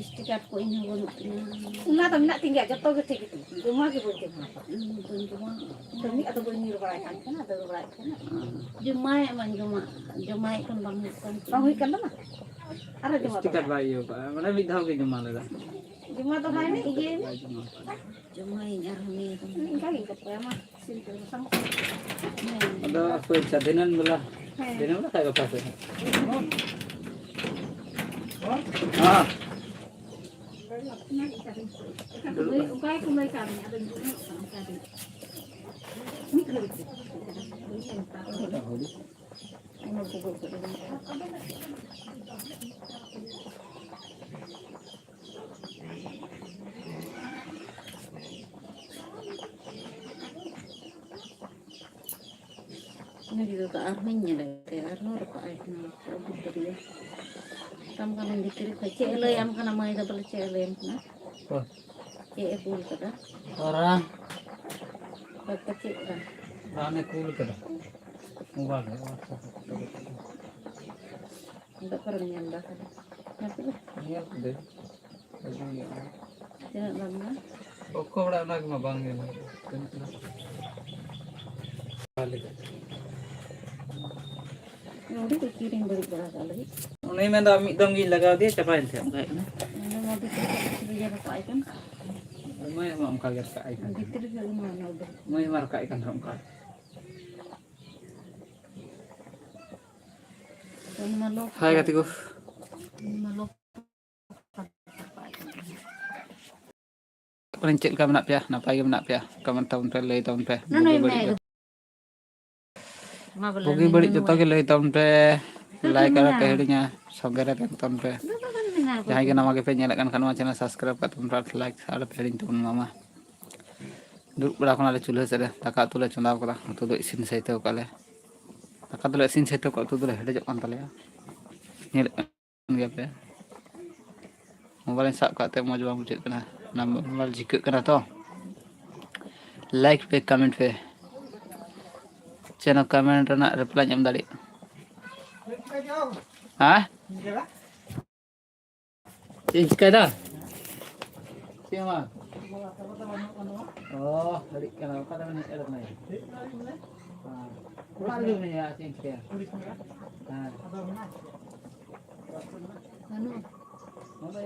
ᱮᱥ ᱴᱤ ᱠᱟᱨᱰ ᱠᱚ ᱤᱧ ᱦᱚᱸ ᱵᱟᱹᱱᱩᱜ ᱛᱤᱧᱟ᱾ ᱚᱱᱟ ᱫᱚ ᱢᱮᱱᱟᱜ ᱛᱤᱧ ᱜᱮᱭᱟ, ᱡᱚᱛᱚ ᱜᱮ ᱴᱷᱤᱠ ᱜᱮᱛᱤᱧᱟ᱾ ᱡᱚᱢᱟ ᱜᱮ ᱵᱟᱹᱧ ᱡᱚᱢᱟ ᱟᱠᱟᱫᱟ᱾ ᱤᱧ ᱦᱚᱸ ᱵᱟᱹᱧ ᱡᱚᱢᱟ᱾ ᱠᱟᱹᱢᱤ ᱟᱫᱚ ᱵᱟᱹᱧ ᱧᱤᱨ ᱵᱟᱲᱟᱭ ᱠᱟᱱ ᱛᱟᱦᱮᱱᱟ, ᱫᱟᱹᱲ ᱵᱟᱲᱟᱭᱮᱫ ᱛᱟᱦᱮᱱᱟ᱾ ᱡᱚᱢᱟᱭᱮᱫ ᱢᱟᱧ ᱡᱚᱢᱟ, ᱡᱚᱢᱟᱭᱮᱫ ᱠᱷᱟᱱ ᱵᱟᱝ ᱦᱩᱭᱩᱜ ᱠᱟᱱ ᱛᱤᱧᱟ᱾ ᱵᱟᱝ ᱦᱩᱭ ᱠᱟᱱ ᱛᱟᱢᱟ? ᱟᱨᱦᱚᱸ ᱡᱚᱢᱟ ᱮᱥ ᱴᱤ ᱠᱟᱨᱰ ᱫᱚᱨᱠᱟᱨ᱾ ᱵᱟᱭ ᱤᱭᱟᱹ ᱠᱟᱜᱼᱟ, ᱢᱟᱱᱮ ᱢᱤᱫ ᱫᱷᱟᱣ ᱜᱮ ᱡᱚᱢᱟ ᱞᱮᱫᱟ᱾ ᱡᱚᱢᱟ ᱫᱚᱦᱲᱟᱭ ᱢᱮ, ᱤᱭᱟᱹᱭ ᱢᱮ᱾ ᱵᱟᱭ ᱡᱚᱢᱟ ᱠᱟᱜᱼᱟ᱾ ᱡᱚᱢᱟᱭᱟᱹᱧ ᱟᱨᱦᱚᱸ ᱱᱤᱭᱟᱹ ᱫᱚ᱾ ᱤᱱᱠᱟ ᱜᱮ ᱜᱟᱯᱟᱭᱟ ᱢᱟ, ᱤᱥᱤᱱ ᱠᱚ ᱵᱟᱥᱟᱝ ᱠᱚ᱾ ᱦᱮᱸ᱾ ᱟᱫᱚ ᱟᱯᱮ ᱤᱪᱪᱷᱟ, ᱫᱷᱤᱱᱟᱹᱱ ᱵᱮᱞᱟ, ᱦᱮᱸ᱾ ᱫᱷᱤᱱᱟᱹᱱ ᱵᱮᱞᱟ ᱠᱷᱟᱡ ᱜᱟᱯᱟ ᱥᱮᱫ ᱦᱟᱸᱜ᱾ ᱦᱮᱸ᱾ ᱚᱠᱟ ᱜᱮᱠᱚ ᱞᱟᱹᱭ ᱠᱟᱜ ᱢᱮᱭᱟ, ᱟᱫᱚᱧ ᱜᱩᱱᱟᱹᱱᱚᱜ ᱠᱟᱱᱟ ᱚᱱᱠᱟ ᱜᱮ᱾ ᱢᱤᱫ ᱜᱷᱟᱹᱲᱤᱡ ᱛᱮ᱾ ᱵᱟᱹᱧ ᱢᱮᱱ ᱠᱟᱜ ᱨᱮᱦᱚᱸ᱾ ᱩᱱᱟᱹᱜ ᱠᱚ ᱜᱚᱡ ᱠᱚ ᱮᱢ ᱠᱟᱜ᱾ ᱩᱱᱤ ᱜᱤᱫᱽᱨᱟᱹ ᱫᱚ ᱟᱨᱦᱚᱸᱧ ᱧᱮᱞᱮ ᱛᱮ, ᱟᱨᱦᱚᱸ ᱨᱟᱯᱟᱜ ᱟᱭ ᱠᱟᱱᱟ, ᱟᱹᱜᱩ ᱠᱟᱫᱮᱭᱟ᱾ ᱢᱮᱛᱟᱢ ᱠᱟᱹᱱᱟᱹᱧ ᱵᱷᱤᱛᱨᱤ ᱠᱷᱚᱡ ᱪᱮᱫ ᱮ ᱞᱟᱹᱭᱟᱢ ᱠᱟᱱᱟ ᱢᱟᱹᱭ ᱫᱚ, ᱵᱚᱞᱮ ᱪᱮᱫ ᱮ ᱞᱟᱹᱭᱟᱢ ᱠᱟᱱᱟ? ᱚ᱾ ᱪᱮᱫ ᱮ ᱠᱩᱞ ᱠᱟᱫᱟ? ᱨᱟᱱ᱾ ᱚᱠᱚᱭ ᱠᱚ ᱪᱮᱫ ᱨᱟᱱ? ᱨᱟᱱᱮ ᱠᱩᱞ ᱠᱟᱫᱟ᱾ ᱢᱳᱵᱟᱭᱤᱞ ᱨᱮ, WhatsApp ᱨᱮ ᱯᱷᱳᱴᱳ ᱠᱟᱛᱮ᱾ ᱟᱫᱚ ᱚᱠᱟᱨᱮᱢ ᱧᱮᱞ ᱫᱟ ᱛᱟᱦᱞᱮ? ᱧᱮᱞ ᱠᱮᱫᱟᱹᱧ᱾ ᱟᱹᱜᱩᱭᱮᱫ ᱟᱹᱧ᱾ ᱛᱤᱱᱟᱹᱜ ᱫᱟᱢ ᱫᱚ? ᱚᱠᱚ ᱚᱲᱟᱜ ᱚᱱᱟ ᱜᱮᱢᱟ ᱵᱟᱝ ᱧᱮᱞ ᱦᱩᱭ ᱠᱟᱱᱟ᱾ ᱛᱤᱱᱟᱹᱜ ᱫᱟᱢ? ᱱᱚᱰᱮ ᱠᱚ ᱠᱤᱨᱤᱧ ᱵᱟᱹᱲᱤᱡ ᱵᱟᱲᱟ ᱠᱟᱜ ᱞᱟᱹᱜᱤᱫ᱾ ᱩᱱᱤ ᱢᱮᱱᱫᱟ ᱢᱤᱫ ᱫᱚᱢ ᱜᱤᱧ ᱞᱟᱜᱟᱣ ᱫᱤᱭᱟ, ᱪᱟᱵᱟᱭᱮᱱ ᱛᱟᱭᱟ, ᱚᱱᱠᱟᱭᱮᱫ ᱠᱟᱱᱟ᱾ ᱚᱱᱟ ᱢᱟ ᱵᱷᱤᱛᱨᱤ ᱠᱷᱚᱱ ᱵᱷᱤᱛᱨᱤ ᱨᱮ ᱨᱟᱠᱟᱵ ᱟᱭ ᱠᱟᱱ᱾ ᱢᱟᱹᱭ ᱦᱚᱸ ᱚᱱᱠᱟ ᱜᱮ ᱨᱟᱠᱟᱵ ᱟᱭ ᱠᱟᱱ ᱛᱟᱦᱮᱸᱫ᱾ ᱵᱷᱤᱛᱨᱤ ᱨᱮ ᱚᱱᱟ, ᱚᱱᱟ ᱩᱰᱩᱠ᱾ ᱢᱟᱹᱭ ᱦᱚᱸ ᱨᱟᱠᱟᱵ ᱟᱭ ᱠᱟᱱ ᱛᱟᱦᱮᱸᱫ ᱚᱱᱠᱟ᱾ ᱚᱱᱟ ᱢᱟ ᱞᱚᱠ ᱦᱟᱭ ᱜᱟᱛᱮ ᱠᱚ᱾ ᱚᱱᱟ ᱢᱟ ᱞᱚᱠ᱾ ᱛᱟᱨᱯᱚᱨᱮ ᱪᱮᱫ ᱞᱮᱠᱟ ᱢᱮᱱᱟᱜ ᱯᱮᱭᱟ? ᱱᱟᱯᱟᱭ ᱜᱮ ᱢᱮᱱᱟᱜ ᱯᱮᱭᱟ? ᱠᱚᱢᱮᱱᱴ ᱛᱟᱵᱚᱱ ᱯᱮ, ᱞᱟᱹᱭ ᱛᱟᱵᱚᱱ ᱯᱮ᱾ ᱱᱩᱱᱩᱭ ᱵᱩᱜᱤ ᱵᱟᱹᱲᱤᱡ ᱢᱮᱱᱟᱭ ᱡᱚᱛᱚ᱾ ᱫᱚ᱾ ᱢᱟ ᱵᱚᱞᱮ ᱵᱩᱜᱤ ᱱᱩᱭ ᱵᱟᱹᱲᱤᱡ ᱡᱚᱛᱚ ᱱᱩᱱᱩᱭ᱾ ᱜᱮ ᱞᱟᱹᱭ ᱛᱟᱵᱚᱱ ᱯᱮ᱾ ᱱᱩᱭ ᱞᱟᱭᱤᱠ ᱟᱨ ᱢᱮᱱᱟᱭ᱾ ᱯᱮ ᱦᱤᱲᱤᱧᱟ, ᱥᱚᱸᱜᱮ ᱨᱮ ᱛᱟᱦᱮᱱ ᱛᱟᱵᱚᱱ ᱯᱮ᱾ ᱱᱩᱭ ᱫᱚ ᱵᱟᱝ ᱢᱮᱱᱟᱭ ᱡᱟᱦᱟᱸᱭ ᱜᱮ ᱵᱚᱞᱮ᱾ ᱱᱟᱣᱟ ᱜᱮᱯᱮ ᱧᱮᱞᱮᱫ ᱠᱟᱱ ᱠᱷᱟᱱ, ᱱᱚᱣᱟ ᱪᱮᱱᱮᱞ ᱥᱟᱵᱥᱠᱨᱟᱭᱤᱵ ᱠᱟᱜ ᱛᱟᱵᱚᱱ ᱯᱮ ᱟᱨ ᱞᱟᱭᱤᱠ ᱟᱞᱚ ᱯᱮ ᱦᱤᱲᱤᱧ ᱛᱟᱵᱚᱱ ᱢᱟ᱾ ᱢᱟ᱾ ᱫᱩᱲᱩᱵ ᱵᱟᱲᱟ ᱠᱷᱚᱱᱟᱜ ᱞᱮ ᱪᱩᱞᱦᱟᱹ ᱥᱮᱫ ᱨᱮ ᱫᱟᱠᱟ ᱩᱛᱩ ᱞᱮ ᱪᱚᱸᱫᱟᱣ ᱠᱟᱫᱟ᱾ ᱩᱛᱩ ᱫᱚ ᱤᱥᱤᱱ ᱥᱟᱹᱛ ᱠᱟᱜᱼᱟ ᱞᱮ᱾ ᱫᱟᱠᱟ ᱫᱚᱞᱮ ᱤᱥᱤᱱ ᱥᱟᱹᱛ ᱠᱟᱜᱼᱟ, ᱩᱛᱩ ᱫᱚᱞᱮ ᱦᱮᱰᱮᱡᱚᱜ ᱠᱟᱱ ᱛᱟᱞᱮᱭᱟ᱾ ᱧᱮᱞᱮᱫ ᱠᱟᱱ ᱜᱮᱭᱟᱯᱮ᱾ ᱢᱳᱵᱟᱭᱤᱞ ᱤᱧ ᱥᱟᱵ ᱠᱟᱜ ᱛᱮ ᱢᱚᱡᱽ ᱵᱟᱝ ᱵᱩᱡᱷᱟᱹᱜ ᱠᱟᱱᱟ᱾ ᱚᱱᱟ ᱢᱳᱵᱟᱭᱤᱞ ᱡᱷᱤᱠᱟᱹᱜ ᱠᱟᱱᱟ ᱛᱚ᱾ ᱞᱟᱭᱤᱠ ᱯᱮ, ᱠᱚᱢᱮᱱᱴ ᱯᱮ᱾ ᱪᱮᱫ ᱦᱚᱸ ᱠᱚᱢᱮᱱᱴ ᱨᱮᱱᱟᱜ ᱨᱤᱯᱞᱟᱭ ᱮᱢ ᱫᱟᱲᱮᱭᱟᱜᱼᱟ? ᱦᱮᱸ? ᱪᱮᱫ ᱤᱧ ᱪᱤᱠᱟᱹᱭᱮᱫᱟ? ᱪᱮᱫ ᱦᱚᱸ ᱵᱟᱝ᱾ ᱚ, ᱟᱹᱰᱤ ᱠᱟᱱᱟ᱾ ᱚᱠᱟ ᱛᱮᱵᱮᱱ ᱦᱮᱡ ᱟᱠᱟᱱᱟ? ᱦᱮᱸ᱾ ᱚᱲᱟᱜ ᱨᱮᱜᱮ ᱢᱮᱱᱟᱹᱧᱟ, ᱪᱮᱫ ᱤᱧ ᱪᱤᱠᱟᱹᱭᱟ? ᱦᱮᱸ᱾ ᱱᱚᱰᱮ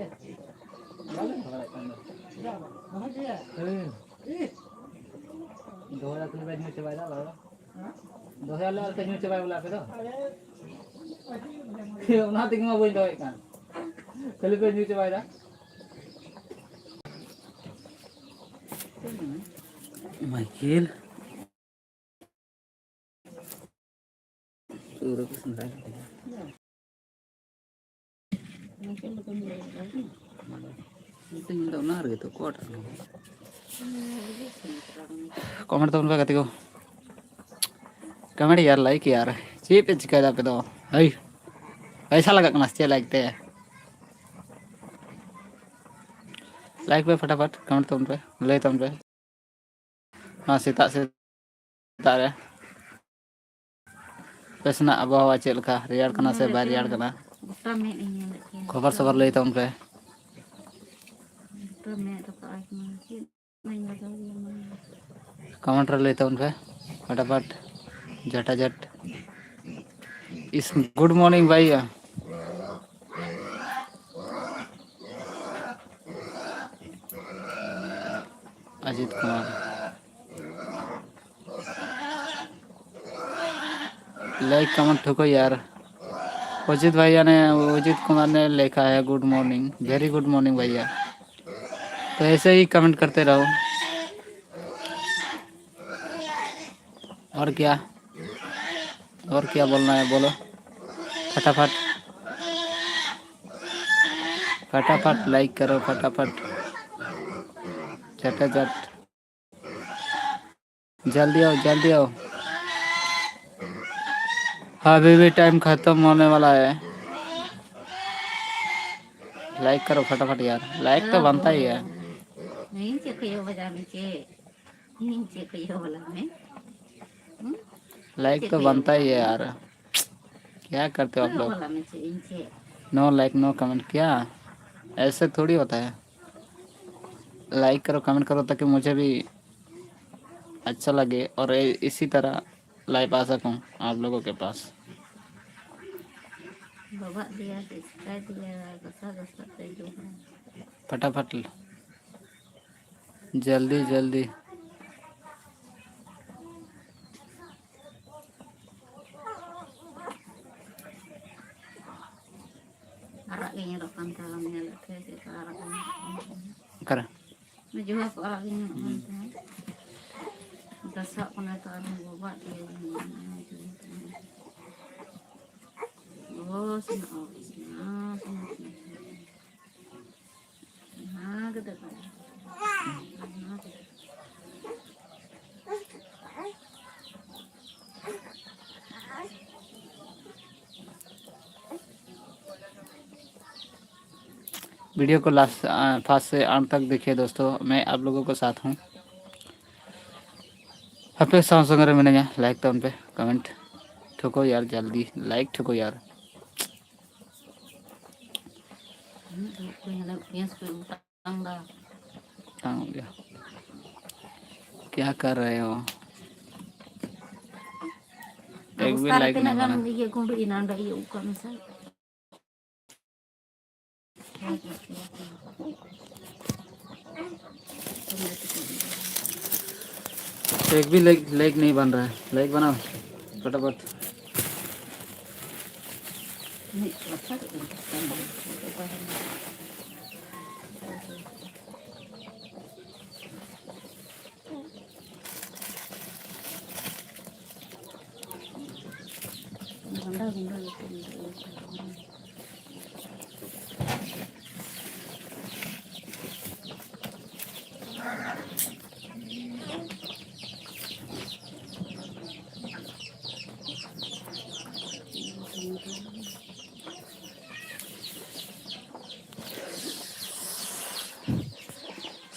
ᱵᱟᱞᱮ ᱫᱚᱦᱚ ᱫᱟᱲᱮᱭᱟᱜ ᱠᱟᱱ ᱫᱚ᱾ ᱦᱮᱸ᱾ ᱫᱚᱦᱚᱭᱟ ᱠᱷᱟᱹᱞᱤ ᱵᱮᱱ ᱧᱩ ᱪᱟᱵᱟᱭᱮᱫᱟ, ᱵᱟᱵᱟ᱾ ᱫᱚᱦᱚᱭᱟᱞᱮ ᱟᱨ ᱯᱮ ᱧᱩ ᱪᱟᱵᱟᱭᱟ ᱵᱚᱞᱮ ᱟᱯᱮ ᱫᱚ᱾ ᱚᱱᱟ ᱛᱮᱜᱮ ᱢᱟ ᱵᱟᱹᱧ ᱫᱚᱦᱚᱭᱮᱫ ᱠᱟᱱ᱾ ᱠᱷᱟᱹᱞᱤ ᱯᱮ ᱧᱩ ᱪᱟᱵᱟᱭᱮᱫᱟ᱾ ᱢᱟᱭᱠᱮᱞ᱾ ᱯᱩᱨᱟᱹ ᱠᱚ ᱥᱮᱸᱫᱽᱨᱟ ᱠᱮᱫᱟ᱾ ᱢᱤᱫᱴᱮᱱ ᱧᱤᱫᱟᱹ ᱚᱱᱟ ᱨᱮᱜᱮ ᱛᱚ ᱠᱚᱴ ᱟᱨᱦᱚᱸ᱾ ᱠᱚᱢᱮᱱᱴ ᱛᱟᱵᱚᱱ ᱯᱮ ᱜᱟᱛᱮ ᱠᱚ᱾ ᱠᱚᱢᱮᱱᱴ ᱭᱟᱨ, ᱞᱟᱭᱤᱠ ᱭᱟᱨ᱾ ᱪᱮᱫ ᱯᱮ ᱪᱤᱠᱟᱹᱭᱮᱫᱟ ᱟᱯᱮ ᱫᱚ? ᱦᱟᱹᱭ, ᱯᱟᱭᱥᱟ ᱞᱟᱜᱟᱜ ᱠᱟᱱᱟ ᱥᱮ ᱪᱮᱫ ᱞᱟᱭᱤᱠ ᱛᱮ? ᱞᱟᱭᱤᱠ ᱯᱮ ᱯᱷᱟᱴᱟᱯᱷᱟᱴ, ᱠᱚᱢᱮᱱᱴ ᱛᱟᱵᱚᱱ ᱯᱮ, ᱞᱟᱹᱭ ᱛᱟᱵᱚᱱ ᱯᱮ᱾ ᱱᱚᱣᱟ ᱥᱮᱛᱟᱜ ᱥᱮᱛᱟᱜ ᱨᱮ ᱟᱯᱮ ᱥᱮᱱᱟᱜ ᱟᱵᱚᱦᱟᱣᱟ ᱪᱮᱫ ᱞᱮᱠᱟ? ᱨᱮᱭᱟᱲ ᱠᱟᱱᱟ ᱥᱮ ᱵᱟᱭ ᱨᱮᱭᱟᱲ ᱠᱟᱱᱟ? ᱜᱚᱴᱟ ᱢᱮᱫ ᱤᱧ ᱧᱮᱞᱮᱫ ᱠᱟᱱᱟ᱾ ᱠᱷᱚᱵᱚᱨ ᱥᱚᱵᱚᱨ ᱞᱟᱹᱭ ᱛᱟᱵᱚᱱ ᱯᱮ᱾ ᱜᱚᱴᱟ ᱢᱮᱫ ᱨᱟᱠᱟᱵ ᱟᱭ ᱠᱟᱱᱟ᱾ ᱪᱮᱫ ᱢᱟᱧ ᱞᱟᱜᱟᱣ ᱜᱮᱭᱟ ᱢᱟᱧ᱾ ᱠᱚᱢᱮᱱᱴ ᱨᱮ ᱞᱟᱹᱭ ᱛᱟᱵᱚᱱ ᱯᱮ ᱯᱷᱟᱴᱟᱯᱷᱟᱴ, ᱡᱷᱟᱴᱟᱡᱷᱟᱴ᱾ Is good morning ᱵᱷᱟᱭ᱾ ᱚᱡᱤᱛ ᱠᱩᱢᱟᱨ᱾ लाइक कमेंट ठोको यार। अजीत भैया ने, अजीत कुमार ने लिखा है, good morning, very good morning भैया। तो ऐसे ही कमेंट करते रहो। और क्या, और क्या बोलना है बोलो, फटाफट, फटाफट लाइक करो, फटाफट, झटाझट। जल्दी आओ, जल्दी आओ, अभी भी टाइम खत्म होने वाला है। लाइक करो फटाफट यार, लाइक तो बनता ही है। नहीं, नीचे को ये बजा, नीचे। नीचे को ये वाला में। हम्म? लाइक तो बनता ही है यार। क्या करते हो आप लोग? वाला में नीचे, नीचे। नो लाइक, नो कमेंट, क्या ऐसे थोड़ी होता है? लाइक करो, कमेंट करो, ताकि मुझे भी अच्छा लगे और ए-, इसी तरह लाइव आ सकूं आप लोगों के पास। बाबा दिया, किसका दिया, गसा गसा पे जो है। फटाफट ल-, जल्दी जल्दी। ᱟᱨᱟᱜ ᱜᱮ ᱧᱮᱞᱚᱜ ᱠᱟᱱ ᱛᱟᱦᱮᱸ, ᱧᱮᱞᱮᱫ ᱛᱟᱦᱮᱸ ᱪᱮᱫ ᱞᱮᱠᱟ ᱟᱨᱟᱜ ᱜᱮ ᱧᱮᱞᱚᱜ ᱠᱟᱱ ᱛᱟᱦᱮᱸ᱾ ᱚᱠᱟᱨᱮ? ᱡᱩᱦᱟ ᱠᱚ ᱟᱨᱟᱜ ᱜᱮ ᱧᱮᱞᱚᱜ ᱠᱟᱱ ᱛᱟᱦᱮᱸ᱾ ᱜᱷᱟᱥᱟᱜ ᱠᱟᱱᱟ ᱛᱚ, ᱟᱨᱦᱚᱸ ᱵᱟᱵᱟ ᱤᱭᱟᱹ ᱜᱚᱥ ᱱᱚᱜᱼᱚ ᱜᱚᱥ ᱱᱟ᱾ ᱚᱱᱟ ᱜᱮ ᱫᱚ ᱵᱟᱝ᱾ ᱚᱱᱟ ᱜᱮ᱾ वीडियो को लास्ट, आ, फर्स्ट से एंड तक देखिए दोस्तों, मैं आप लोगों के साथ हूँ। ᱦᱟᱯᱮ ᱥᱟᱶ ᱥᱚᱸᱜᱮ ᱨᱮ ᱢᱤᱱᱟᱹᱧᱟ, ᱞᱟᱭᱤᱠ ᱛᱟᱵᱚᱱ ᱯᱮ, ᱠᱚᱢᱮᱱᱴ ᱴᱷᱩᱠᱟᱹᱣ ᱭᱟᱨ, ᱡᱟᱞᱫᱤ ᱞᱟᱭᱤᱠ ᱴᱷᱩᱠᱟᱹᱣ ᱭᱟᱨ᱾ ᱵᱟᱝ ᱜᱮ᱾ क्या कर रहे हो? एक भी ᱚᱵᱚᱥᱛᱟ ᱨᱮ लाइक ᱛᱤᱱᱟᱹᱜ नहीं ᱜᱟᱱ ᱵᱟᱱᱟ᱾ ᱤᱭᱟᱹ ᱜᱩᱸᱰᱩ ᱮᱱᱟ ᱚᱸᱰᱮ ᱤᱭᱟᱹ ᱩᱵ ᱠᱟᱜ ᱢᱮᱥᱮ᱾ एक भी लाइक, लाइक नहीं बन रहा है। लाइक बनाओ फटाफट।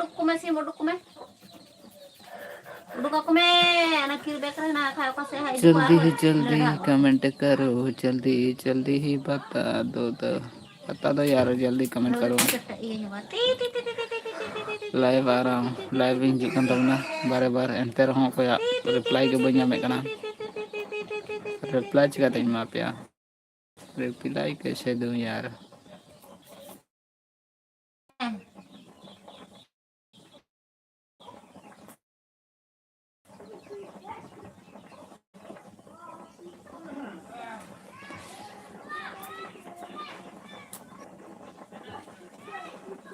ᱩᱰᱩᱠ ᱠᱚᱢᱮ, ᱥᱤᱢ ᱩᱰᱩᱠ ᱠᱚᱢᱮ᱾ ᱩᱰᱩᱠ ᱟᱠᱚ ᱢᱮ, ᱚᱱᱟ ᱠᱤᱨ ᱵᱮᱜᱽ ᱨᱮ ᱦᱮᱱᱟᱜ ᱠᱷᱟᱡ ᱚᱠᱟ ᱥᱮᱫ ᱦᱟᱸᱜ ᱤᱫᱤ ᱠᱚᱣᱟ ᱡᱚᱞᱫᱤ ᱦᱤ ᱟᱨᱦᱚᱸ ᱡᱚᱞᱫᱤ ᱞᱟᱹᱰᱷᱟ ᱠᱚ᱾ ᱠᱚᱢᱮᱱᱴ ᱠᱟᱨᱳ, ᱡᱚᱞᱫᱤ ᱦᱤ ᱡᱚᱞᱫᱤ ᱦᱤ ᱵᱟᱛᱟ ᱫᱳ ᱫᱳ᱾ ᱵᱟᱛᱟ ᱫᱳ ᱭᱟᱨ, ᱡᱚᱞᱫᱤ ᱠᱚᱢᱮᱱᱴ ᱠᱟᱨᱳ᱾ ᱞᱟᱭᱤᱵᱷ ᱟᱨᱟᱢ, ᱞᱟᱭᱤᱵᱷ ᱤᱧ ᱦᱤᱡᱩᱜ ᱠᱟᱱ ᱛᱟᱵᱚᱱᱟ ᱵᱟᱨᱮ ᱵᱟᱨ, ᱮᱱᱛᱮ ᱨᱮᱦᱚᱸ ᱚᱠᱚᱭᱟᱜ ᱨᱤᱯᱞᱟᱭ ᱜᱮ ᱵᱟᱹᱧ ᱧᱟᱢᱮᱫ ᱠᱟᱱᱟ᱾ ᱨᱤᱯᱞᱟᱭ ᱪᱤᱠᱟᱹᱛᱮᱧ ᱮᱢᱟ ᱯᱮᱭᱟ? ᱨᱤᱯᱞᱟᱭ ᱠᱮᱥᱮ ᱫᱩ ᱭᱟᱨ?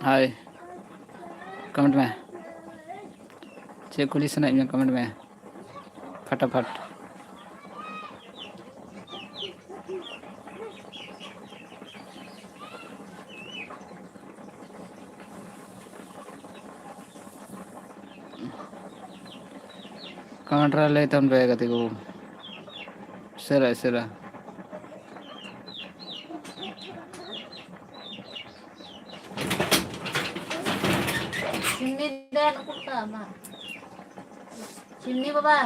ᱦᱟᱭ, ᱠᱚᱢᱮᱱᱴ ᱢᱮ᱾ ᱪᱮᱫ ᱠᱩᱞᱤ ᱥᱟᱱᱟᱭᱮᱫ ᱢᱮᱭᱟ, ᱠᱚᱢᱮᱱᱴ ᱢᱮ ᱯᱷᱟᱴᱟᱯᱷᱟᱴ᱾ ᱠᱚᱢᱮᱱᱴ ᱨᱮ ᱞᱟᱹᱭ ᱛᱟᱵᱚᱱ ᱯᱮ ᱜᱟᱛᱮ ᱠᱚ, ᱩᱥᱟᱹᱨᱟ ᱩᱥᱟᱹᱨᱟ᱾ ᱪᱤᱢᱱᱤ ᱫᱮᱱ ᱩᱠᱩᱨ ᱛᱟᱢᱟ᱾ ᱪᱤᱢᱱᱤ ᱵᱟᱵᱟ᱾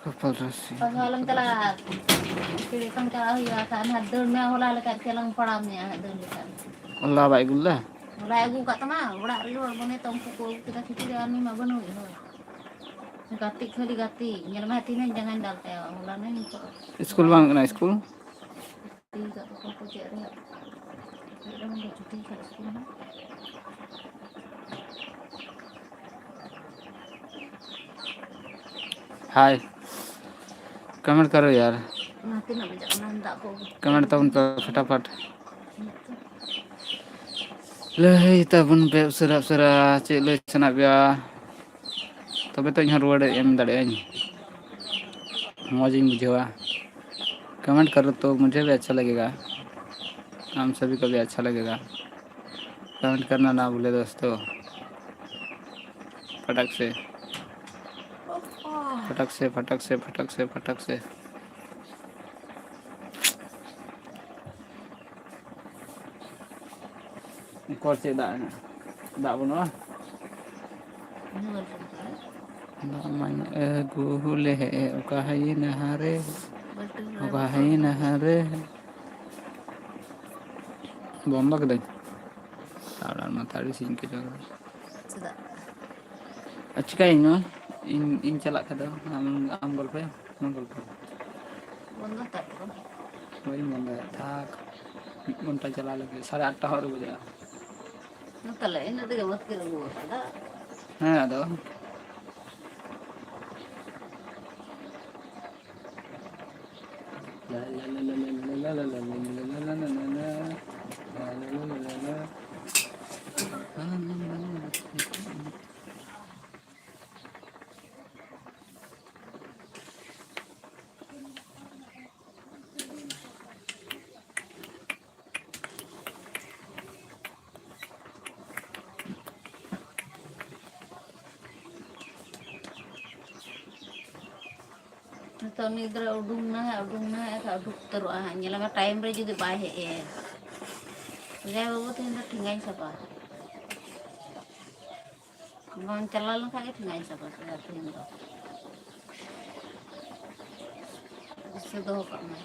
ᱠᱚᱯᱟᱞ ᱨᱟᱥᱤ᱾ ᱯᱟᱥ ᱟᱞᱚᱢ ᱪᱟᱞᱟᱜᱼᱟ᱾ ᱪᱤᱲᱤ ᱠᱷᱚᱱ ᱪᱟᱞᱟᱜ ᱦᱩᱭᱩᱜᱼᱟ, ᱠᱷᱟᱱ ᱦᱟᱸᱜ ᱫᱟᱹᱲ ᱢᱮ, ᱦᱚᱞᱟ ᱞᱮᱠᱟ ᱪᱮᱞᱟᱝ ᱯᱟᱲᱟᱣ ᱢᱮᱭᱟ ᱦᱟᱸᱜ ᱫᱟᱹᱲ ᱞᱮᱠᱷᱟᱱ᱾ ᱦᱚᱞᱟ ᱵᱟᱭ ᱟᱹᱜᱩ ᱞᱮᱫᱟ? ᱦᱚᱞᱟᱭ ᱟᱹᱜᱩ ᱟᱠᱟᱫ ᱛᱟᱢᱟ, ᱚᱲᱟᱜ ᱨᱮᱜᱮ ᱦᱚᱲ ᱵᱚᱱᱮ ᱛᱚ ᱩᱱᱠᱩ ᱠᱚ ᱟᱹᱜᱩ ᱠᱮᱫᱟ ᱠᱷᱤᱪᱲᱤ ᱟᱨ ᱱᱩᱭ ᱢᱟ ᱵᱟᱹᱱᱩᱭ ᱦᱚᱲ᱾ ᱜᱟᱛᱮᱜ ᱠᱷᱟᱹᱞᱤ ᱜᱟᱛᱮᱜ, ᱧᱮᱞ ᱢᱮ ᱦᱟᱸᱜ ᱛᱤᱱᱟᱹᱜ ᱡᱟᱸᱜᱟᱧ ᱫᱟᱞ ᱛᱟᱭᱟ, ᱦᱚᱞᱟ ᱱᱟᱹᱧ ᱱᱤᱛᱚᱜ᱾ ᱥᱠᱩᱞ ᱵᱟᱝ ᱠᱟᱱᱟ ᱥᱠᱩᱞ? ᱪᱷᱩᱴᱤ ᱠᱟᱜ ᱠᱚ ᱠᱚ ᱪᱮᱫ ᱨᱮ? ᱪᱮᱫ ᱨᱮ ᱵᱟᱝ ᱪᱷᱩᱴᱤ ᱠᱟᱜ ᱥᱠᱩᱞ ᱦᱚᱸ᱾ ᱦᱟᱭ, ᱠᱚᱢᱮᱱᱴ ᱠᱟᱨᱳ ᱭᱟᱨ᱾ ᱢᱟ ᱛᱤᱱᱟᱹᱜ ᱵᱟᱡᱟᱜ ᱠᱟᱱᱟ? ᱫᱟᱜ ᱠᱚ ᱟᱹᱜᱩ᱾ ᱠᱚᱢᱮᱱᱴ ᱛᱟᱵᱚᱱ ᱯᱮ ᱯᱷᱟᱴᱟᱯᱷᱟᱴ᱾ ᱞᱟᱹᱭ ᱛᱟᱵᱚᱱ ᱯᱮ ᱩᱥᱟᱹᱨᱟ ᱩᱥᱟᱹᱨᱟ, ᱪᱮᱫ ᱞᱟᱹᱭ ᱥᱟᱱᱟᱭᱮᱫ ᱯᱮᱭᱟ? ᱛᱚᱵᱮ ᱛᱚ ᱤᱧ ᱦᱚᱸ ᱨᱩᱣᱟᱹᱲ ᱮᱢ ᱫᱟᱲᱮᱭᱟᱜᱼᱟᱹᱧ᱾ मौज ही मुझे हुआ। कमेंट करो तो मुझे भी अच्छा लगेगा, हम सभी को भी अच्छा लगेगा। कमेंट करना ना भूले दोस्तों। फटक से, फटक से, फटक से, फटक से, फटक से। ᱩᱠᱩᱨ ᱪᱮᱫ ᱫᱟᱜ ᱦᱮᱱᱟᱜᱼᱟ? ᱫᱟᱜ ᱵᱟᱹᱱᱩᱜᱼᱟ? ᱫᱟᱜ ᱢᱟᱧ ᱟᱹᱜᱩ ᱞᱮᱫ, ᱚᱠᱟ ᱦᱟᱭᱮᱱᱟ ᱦᱟᱨᱮ, ᱚᱠᱟ ᱦᱟᱭᱮᱱᱟ ᱦᱟᱨᱮ᱾ ᱵᱚᱱᱫᱚ ᱠᱮᱫᱟᱹᱧ᱾ ᱛᱟᱲᱟᱢ ᱢᱟ ᱛᱟᱲᱤ ᱥᱤᱧ ᱠᱮᱫᱟ᱾ ᱪᱮᱫᱟᱜ? ᱟᱨ ᱪᱤᱠᱟᱹᱭᱟᱹᱧ ᱱᱚᱣᱟ? ᱤᱧ, ᱤᱧ ᱪᱟᱞᱟᱜ ᱠᱷᱟᱡ ᱫᱚ ᱟᱢ, ᱟᱢ ᱜᱚᱞᱯᱚᱭᱟ, ᱟᱢ ᱜᱚᱞᱯᱚᱭᱟ᱾ ᱵᱚᱱᱫᱚ ᱦᱟᱛᱟᱲ ᱠᱚ᱾ ᱵᱟᱹᱧ ᱵᱚᱱᱫᱚᱭᱟ, ᱛᱷᱟᱠ᱾ ᱢᱤᱫ ᱜᱷᱚᱱᱴᱟ ᱪᱟᱞᱟᱣ ᱞᱟᱹᱜᱤᱫ, ᱥᱟᱲᱮ ᱟᱴᱴᱟ ᱦᱚᱸ ᱟᱹᱣᱨᱤ ᱵᱟᱡᱟᱜᱼᱟ᱾ ᱢᱟ ᱛᱟᱦᱞᱮ, ᱤᱱᱟᱹᱜ ᱛᱮᱜᱮ ᱵᱟᱹᱛᱠᱟᱹ ᱟᱹᱜᱩ ᱟᱠᱟᱫᱟ᱾ ᱦᱮᱸ, ᱟᱫᱚ᱾ ᱱᱤᱛᱚᱜ ᱩᱱᱤ ᱜᱤᱫᱽᱨᱟᱹ ᱩᱰᱩᱝ ᱱᱟᱭ, ᱩᱰᱩᱝ ᱱᱟᱭ, ᱮᱱᱠᱷᱟᱱ ᱩᱰᱩᱠ ᱩᱛᱟᱹᱨᱚᱜᱼᱟ ᱦᱟᱸᱜ᱾ ᱧᱮᱞᱮ ᱢᱮ, ᱴᱟᱭᱤᱢ ᱨᱮ ᱡᱩᱫᱤ ᱵᱟᱭ ᱦᱮᱡ ᱮ᱾ ᱡᱟᱭ ᱵᱟᱹᱵᱩ, ᱛᱮᱦᱮᱧ ᱫᱚ ᱴᱷᱮᱸᱜᱟᱧ ᱥᱟᱯᱷᱟ᱾ ᱵᱟᱝ ᱪᱟᱞᱟᱣ ᱞᱮᱱᱠᱷᱟᱱ ᱜᱮ ᱴᱷᱮᱸᱜᱟᱧ ᱥᱟᱯᱷᱟ ᱠᱮᱫᱟ ᱛᱮᱦᱮᱧ ᱫᱚ᱾ ᱫᱤᱥᱟᱹ ᱫᱚᱦᱚ ᱠᱟᱜ ᱢᱮ᱾